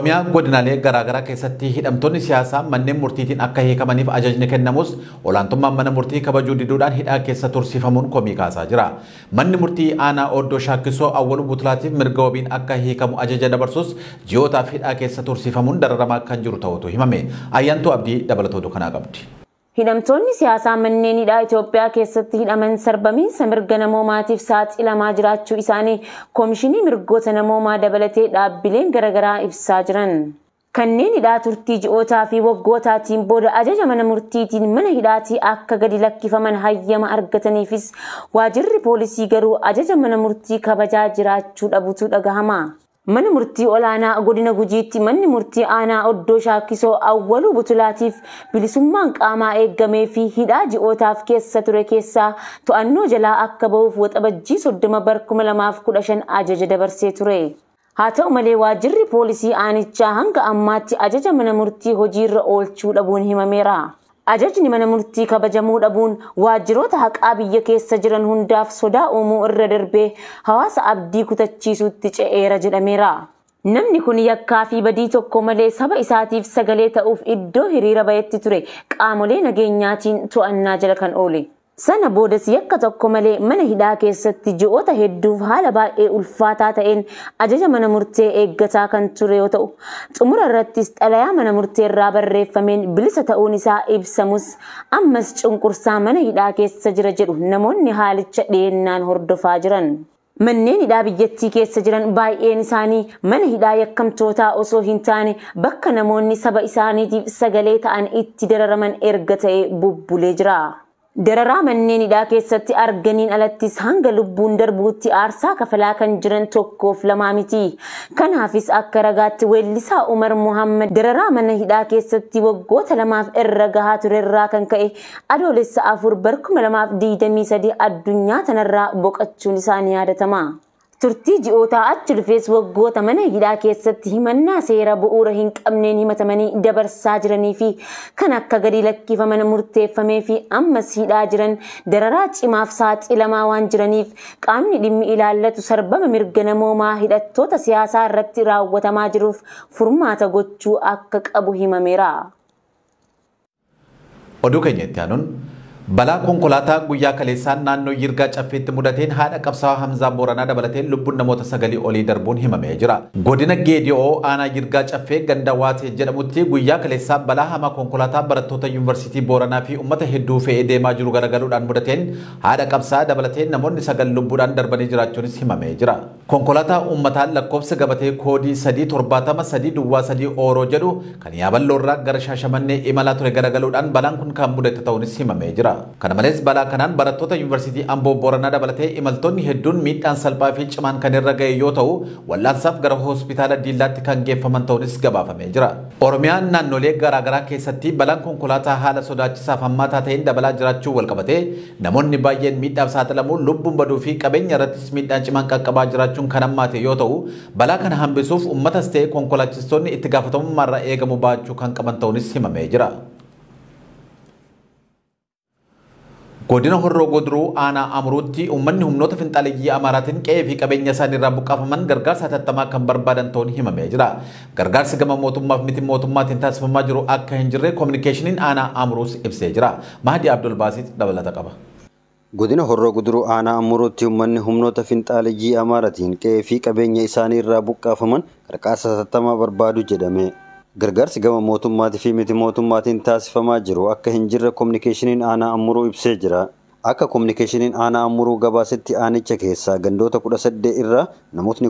Oromiyaa godinaalee garaagaraa keessatti hidhamtoonni siyaasaa manneen murtiitiin akka hiikamaniif ajajni kennamus olaantummaan mana murtii kabajuu diduudhaan hidhaa keessa tursiifamuun komii kaasaa jira. Manni murtii aanaa Oddoo Shaakkisoo Awwaluu Butulaatiif mirga wabiin akka hiikamu ajaja dabarsus ji'ootaaf hidhaa keessa tursiifamuun dararamaa kan jiru ta'utu himame. Ayyaantuu Abdii dabalatoo kanaa qabdi. Hidhamtoonni siyaasaa manneen hidhaa Itoophiyaa keessatti hidhaman sarbamiinsa mirga namoomaatiif saaxilamaa jiraachuu isaanii Koomishinii Mirgoota Namoomaa dabalatee dhaabbileen garaagaraa ibsaa jiran. Kanneen hidhaa turtii ji'ootaa fi waggootaatiin booda ajaja mana murtiitiin mana hidhaatii akka gadi lakkifaman hayyama argataniifis waajirri poolisii garuu ajaja mana murtii kabajaa jiraachuu dhabutu dhagahama. Mana murtii olaanaa godina Gujiitti manni murtii aanaa Oddoo Shaakkisoo Awwaluu Butulaatiif bilisummaan qaamaa eegamee fi hidhaa ji'ootaaf keessa ture keessaa to'annoo jalaa akka bahuuf Waxabajjii 30 bara 2015 ajaja dabarsee ture. Haa ta'u malee, waajirri poolisii aanichaa hanga ammaatti ajaja mana murtii hojiirra oolchuu dhabuun himameera. Ajajni mana murtii kabajamuu dhabuun waajjiroota haqaa biyya keessa jiran hundaaf sodaa uumuu irra darbee hawaasa abdii kutachiisuutti ce'eera jedhameera. Namni kun yakkaa fi badii tokko malee saba isaatiif sagalee ta'uuf iddoo hiriira bahetti ture qaamolee nageenyaatiin to'annaa jala kan oole. Sana boodas yakka tokko malee mana hidhaa keessatti ji'oota hedduuf haala baay'ee ulfaataa ta'een ajaja mana murtee eeggataa kan ture yoo ta'u, xumura irrattis xalayaa mana murtee irraa barreeffameen bilisa ta'uun isaa ibsamus ammas cunqursaa mana hidhaa keessa jira jedhu namoonni haalicha dhiyeennaan hordofaa jiran. Manneen hidhaa biyyattii keessa jiran baay'een isaanii mana hidhaa yakkamtootaa osoo hin taane bakka namoonni saba isaaniitiif sagalee ta'an itti dararaman erga ta'e bubbulee jira. Dararaa manneen hidhaa keessatti arganiin alattis hanga lubbuun darbuutti aarsaa kafalaa kan jiran tokkoof lamaa miti. Kanaafis akka ragaatti weellisaa Umar Muhammad dararaa mana hidhaa keessatti waggoota 2f irra gahaa turerraa kan ka'e Adoolessa 4 bara 2023 addunyaa tanarraa boqochuun isaanii yaadatama. Turtii ji'ootaa achi dhufees waggoota mana hidhaa keessatti himannaa seera bu'uura hin qabneen himatamanii dabarsaa jiranii fi kan akka gadi lakkifaman murteeffamee fi ammas hidhaa jiran dararaa cimaaf saaxilamaa waan jiraniif qaamni dhimmi ilaallatu sarbama mirga namoomaa hidhattoota siyaasaa irratti raawwatamaa jiruuf furmaata gochuu akka qabu himameera. Oduu keenya itti aanuun, balaa konkolaataa guyyaa kaleessaan naannoo Yirgaa Caffeetti mudateen haadha qabsaa'aa Hamzaa Booranaa dabalatee lubbuun namoota 9 olii darbuun himamee jira. Godina Geedi'oo aanaa Yirgaa Caffee ganda Waatee jedhamutti guyyaa kaleessaa balaa hamaa konkolaataa barattoota Yuunivarsiitii Booranaa fi uummata hedduu fe'ee deemaa jiru garagaluudhaan mudateen haadha qabsaa'aa dabalatee namoonni 9 lubbuudhaan darbanii jiraachuunis himamee jira. Konkolaataa uummataa lakkoofsa gabatee koodii 3 70 3 0 3 Ooroo jedhu kan Yaaballoo irraa gara Shaashamannee imalaa ture garagaluudhaan balaan kun kan mudate ta'uunis himamee jira. Kana malees, balaa kanaan barattoota Yuunivarsiitii Amboo Booranaa dabalatee imaltoonni hedduun miidhaan salphaa fi cimaan kan irra ga'e yoo ta'u, wal'aansaaf gara hospitaala Diillaatti kan geeffaman ta'uunis gabaafamee jira. Oromiyaan naannolee garaagaraa keessatti balaan konkolaataa haala sodaachisaaf hammaataa ta'een dabalaa jiraachuu walqabatee namoonni baay'een miidhaaf saaxilamuun, lubbuun baduu fi qabeenya irrattis miidhaan cimaan qaqqabaa jiraachuun kan hammaate yoo ta'u, balaa kana hambisuuf uummatas ta'e konkolaachistoonni itti gaafatamummaarraa eegamu baachuu kan qaban ta'uunis himamee jira. Godina Horroo Guduruu aanaa Amuruutti uummanni humnoota finxaaleeyyii Amaaraatiin qe'ee fi qabeenya isaanii irraa buqqaafaman gargaarsa hatattamaa kan barbaadan ta'uun himamee jira. Gargaarsi gama mootummaa fi miti mootummaatiin taasifamaa jiru akka hin jirre koominikeeshiniin aanaa Amuruus ibsee jira. Mahdi Abdul Baasiit dabalata qaba. Godina Horroo Guduruu aanaa Amuruutti uummanni humnoota finxaaleeyyii Amaaraatiin qe'ee fi qabeenya isaanii irraa buqqaafaman gargaarsa hatattamaa barbaadu jedhame. Gargaarsi gama mootummaatii fi miti mootummaatiin taasifamaa jiru akka hin jirre koominikeeshiniin aanaa Amuruu ibsee jira. Akka koominikeeshiniin aanaa Amuruu gabaasetti, aanicha keessaa gandoota 18 irraa namootni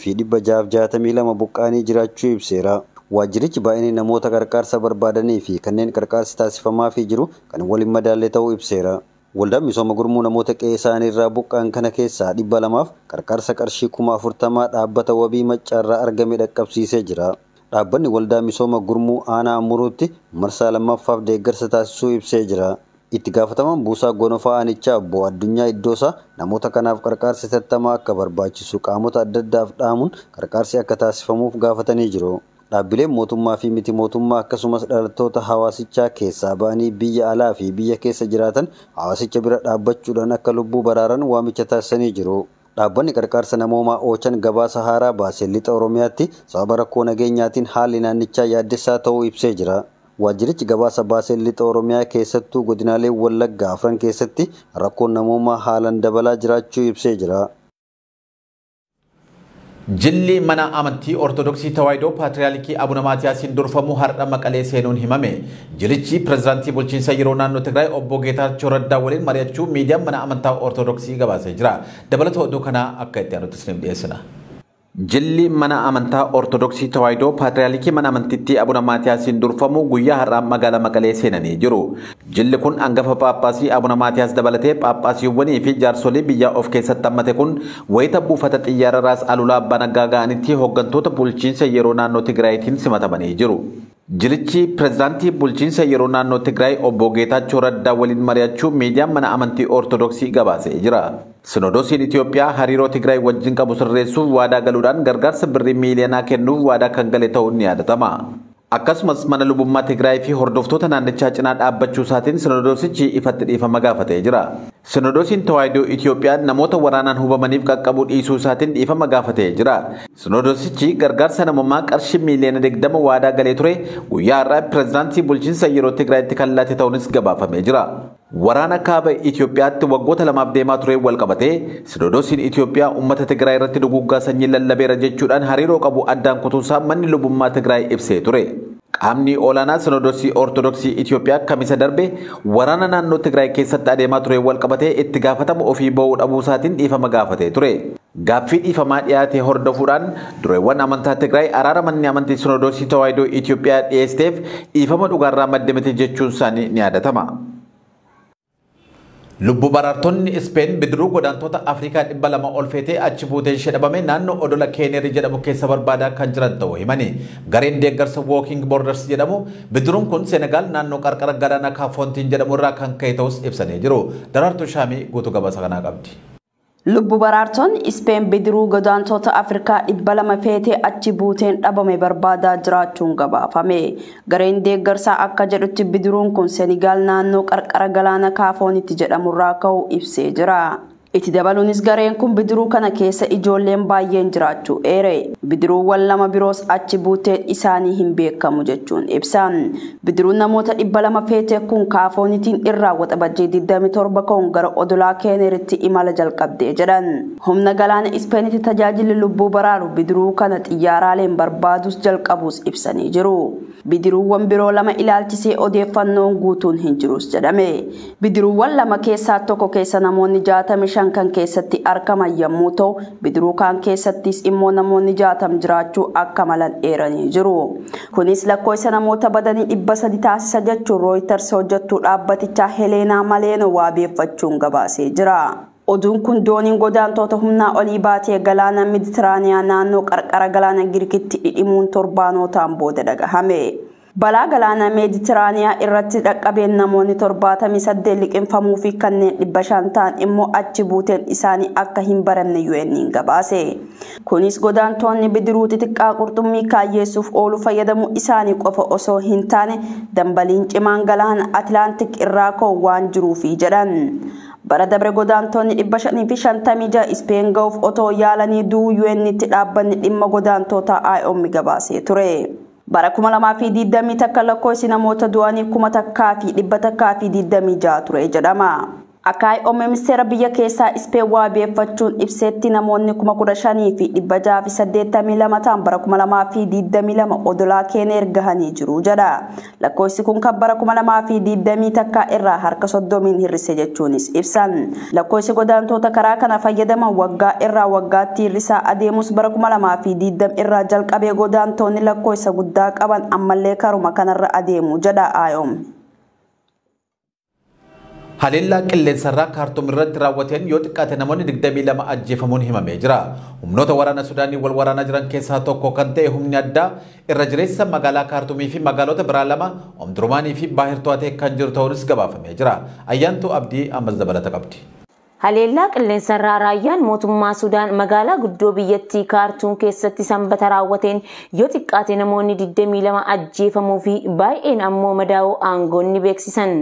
59,662 buqqaanii jiraachuu ibseera. Waajjirichi baay'inni namoota gargaarsa barbaadanii fi kanneen gargaarsi taasifamaafii jiru kan waliin madaalle ta'uu ibseera. Waldaan misooma gurmuu namoota qe'ee isaanii irraa buqqa'an kana keessaa 200f gargaarsa qarshii 40,000 dhaabbata Wabii Maccaarraa argame dhaqqabsiisee jira. Dhaabbanni waldaa misooma gurmuu aanaa Amuruutti marsaa lammaffaaf deeggarsa taasisuu ibsee jira. Itti gaafatamaan buusaa gonofaa aanichaa obbo Addunyaa Iddoosaa namoota kanaaf qarqaarsi hatattamaa akka barbaachisu qaamota adda addaaf dhaamuun qarqaarsi akka taasifamuuf gaafatanii jiru. Dhaabbileen mootummaa fi miti mootummaa akkasumas dhalattoota hawaasichaa keessaa ba'anii biyya alaa fi biyya keessa jiraatan hawaasicha bira dhaabbachuudhaan akka lubbuu baraaran waamicha taasisanii jiru. Dhaabbanni qarqaarsa namoomaa Oochan gabaasa haaraa baasee lixa Oromiyaatti sababa rakkoo nageenyaatiin haalli naannichaa yaaddessaa ta'uu ibsee jira. Waajjirichi gabaasa baasee lixa Oromiyaa keessattuu godinaalee Wallaggaa afran keessatti rakkoon namoomaa haalaan dabalaa jiraachuu ibsee jira. Jilli mana amantii Ortodoksii Tawaahidoo Paatriyaarkii Abuna Maatiyaasiin durfamu har'a Maqalee seenuun himame. Jilichi pirezidaantii bulchiinsa yeroo naannoo Tigraay obbo Geetaachoo Raddaa waliin mari'achuu miidiyaan mana amantaa Ortodoksii gabaasee jira. Dabalata oduu kanaa akka itti aanutti isiniif dhiyeessina. Jilli mana amantaa Ortodoksii Tawaahidoo Paatriyaarkii mana amantiitti Abuna Maatiyaasiin durfamu guyyaa har'aa magaalaa Maqalee seenanii jiru. Jilli kun hangafa Phaaphaasii Abuna Maatiyaas dabalatee Phaaphaasiiwwanii fi jaarsolii biyyaa of keessatti hammate kun wayita buufata xiyyaara Raas Alulaa Abbaa Naggaa ga'anitti hooggantoota bulchiinsa yeroo naannoo Tigraayitiin simatamanii jiru. Jilichi pirezidaantii bulchiinsa yeroo naannoo Tigraay obbo Geetaachoo Raddaa waliin mari'achuu miidiyaan mana amantii Ortodoksii gabaasee jira. Sinodoosiin Itoophiyaa hariiroo Tigraay wajjin qabu sirreessuuf waadaa galuudhaan gargaarsa birrii miiliyoonaa kennuuf waadaa kan gale ta'uun ni yaadatama. Akkasumas mana lubummaa Tigraay fi hordoftoota naannichaa cinaa dhaabbachuu isaatiin sinodoosichi ifatti dhiifama gaafatee jira. Sinodoosiin Tawaahidoo Itoophiyaa namoota waraanaan hubamaniif qaqqabuu dhiisuu isaatiin dhiifama gaafatee jira. Sinodoosichi gargaarsa namummaa qarshii miiliyoona 20 waadaa galee ture guyyaa har'aa pirezidaantii bulchiinsa yeroo Tigraayitti kan laate ta'uunis gabaafamee jira. Waraana kaaba Itoophiyaatti waggoota lamaaf deemaa ture wal qabatee Sinodoosiin Itoophiyaa uummata Tigraay irratti duguuggaa sanyii lallabeera jechuudhaan hariiroo qabu addaan kutuusaa manni lubummaa Tigraay ibsee ture. Qaamni olaanaa Sinodoosii Ortodoksii Itoophiyaa kamisa darbe waraana naannoo Tigraay keessatti adeemaa ture wal qabatee itti gaafatama ofii ba'uu dhabuu isaatiin dhiifama gaafatee ture. Gaaffii dhiifamaa dhiyaate hordofuudhaan dureewwan amantaa Tigraay araara manni amantii Sinodoosii Tawaahidoo Itoophiyaa dhiyeesseef dhiifama dhugaarraa madde miti jechuun isaanii ni yaadatama. Lubbu baraartonni Ispeen bidiruu godaantota Afrikaa 200 ol feetee achi buuteen ishee dhabame naannoo odola Keenerii jedhamu keessa barbaadaa kan jiran ta'uu himani. Gareen deeggarsa Walking Borders jedhamu bidiruun kun Senegaal naannoo qarqara galaana Kaafoontiin jedhamu irraa kan ka'e ta'us ibsanii jiru. Daraartuu Shaamii guutuu gabaasa kanaa qabdi. Lubbu baraartonni Ispeen bidiruu godaantota Afrikaa 200 feetee achi buuteen dhabame barbaadaa jiraachuun gabaafame. Gareen deeggarsaa akka jedhutti bidiruun kun Senegaal naannoo qarqara galaana Kaafoonitti jedhamurraa ka'uu ibsee jira. Itti dabaluunis gareen kun bidiruu kana keessa ijoolleen baay'een jiraachuu eere. Bidiruuwwan lama biroos achi buuteen isaanii hin beekamu jechuun ibsan. Bidiruun namoota 200 feete kun Kaafoonitiin irraa waxabajjii 27 ka'uun gara odolaa Keeneritti imala jalqabdee jedhan. Humna galaana Ispeenitti tajaajilli lubbuu baraaru bidiruu kana xiyyaaraaleen barbaadus jalqabuus ibsanii jiru. Bidiruuwwan biroo lama ilaalchisee odeeffannoon guutuun hin jirus jedhame. Bidiruuwwan lama keessaa tokko keessa namoonni 65 kan keessatti argaman yommuu ta'u, bidiruu kaan keessattis immoo namoonni 60 jiraachuu akka malan eeranii jiru. Kunis lakkoofsa namoota badanii 300 taasisa jechuun Reuters hojjettuu dhaabbatichaa Heleenaa Maleenoo waabeeffachuun gabaasee jira. Oduun kun dooniin godaantota humnaa olii baatee galaana Meditiraaniyaa naannoo qarqara galaana Giriikitti dhidhimuun torbaanotaan booda dhagahame. Balaa galaana Meditiraaniyaa irratti dhaqqabeen namoonni 78 liqinfamuu fi kanneen 500 ta'an immoo achi buuteen isaanii akka hin baramne UN'n gabaase. Kunis godaantonni bidiruu xixiqqaa qurxummii kaayyeessuuf oolu fayyadamuu isaanii qofa osoo hin taane dambaliin cimaan galaana Atlaantik irraa ka'u waan jiruufi jedhan. Bara dabre godaantonni 556 Ispeen ga'uuf otoo yaalanii du'uu UN'tti dhaabbanni dhimma godaantota IOM gabaasee ture. Bara 2021 lakkoofsi namoota du'anii 1126 ture jedhama. Akka IOM ministeera biyya keessaa Ispeen waabeeffachuun ibsetti namoonni 15,682 ta'an bara 2022 odolaa Keeneer gahanii jiru jedha. Lakkoofsi kun kan bara 2021 irraa harka 30 hir'ise jechuunis ibsan. Lakkoofsi godaantota karaa kana fayyadaman waggaa irraa waggaatti hir'isaa adeemus bara 2020 irraa jalqabee godaantonni lakkoofsa guddaa qaban ammallee karuma kanarra adeemu jedha IOM. Haleellaa qilleensarraa Kaartuum irratti raawwateen yoo xiqqaate namoonni 22 ajjeefamuun himamee jira. Humnoota waraana Sudaanii wal waraanaa jiran keessaa tokko kan ta'e humni addaa irra jireessa magaalaa Kaartuumii fi magaalota biraa lama Omdurmaanii fi Baahir to'atee kan jiru ta'uunis gabaafamee jira. Ayyaantuu Abdii ammas dabalata qabdi. Haleellaa qilleensarraa raayyaan mootummaa Sudaan magaalaa guddoo biyyattii Kaartuum keessatti Sanbata raawwateen yoo xiqqaate namoonni 22 ajjeefamuu fi baay'een ammoo madaa'uu aangoonni beeksisan.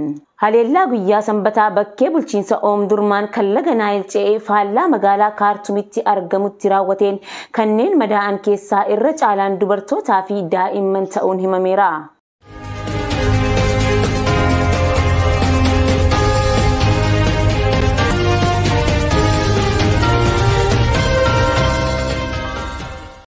Haleellaa guyyaa Sanbataa bakkee bulchiinsa Oomdurmaan kan laga Naayil ce'ee faallaa magaalaa Kaartuumitti argamutti raawwateen kanneen madaa'an keessaa irra caalaan dubartootaa fi daa'imman ta'uun himameera.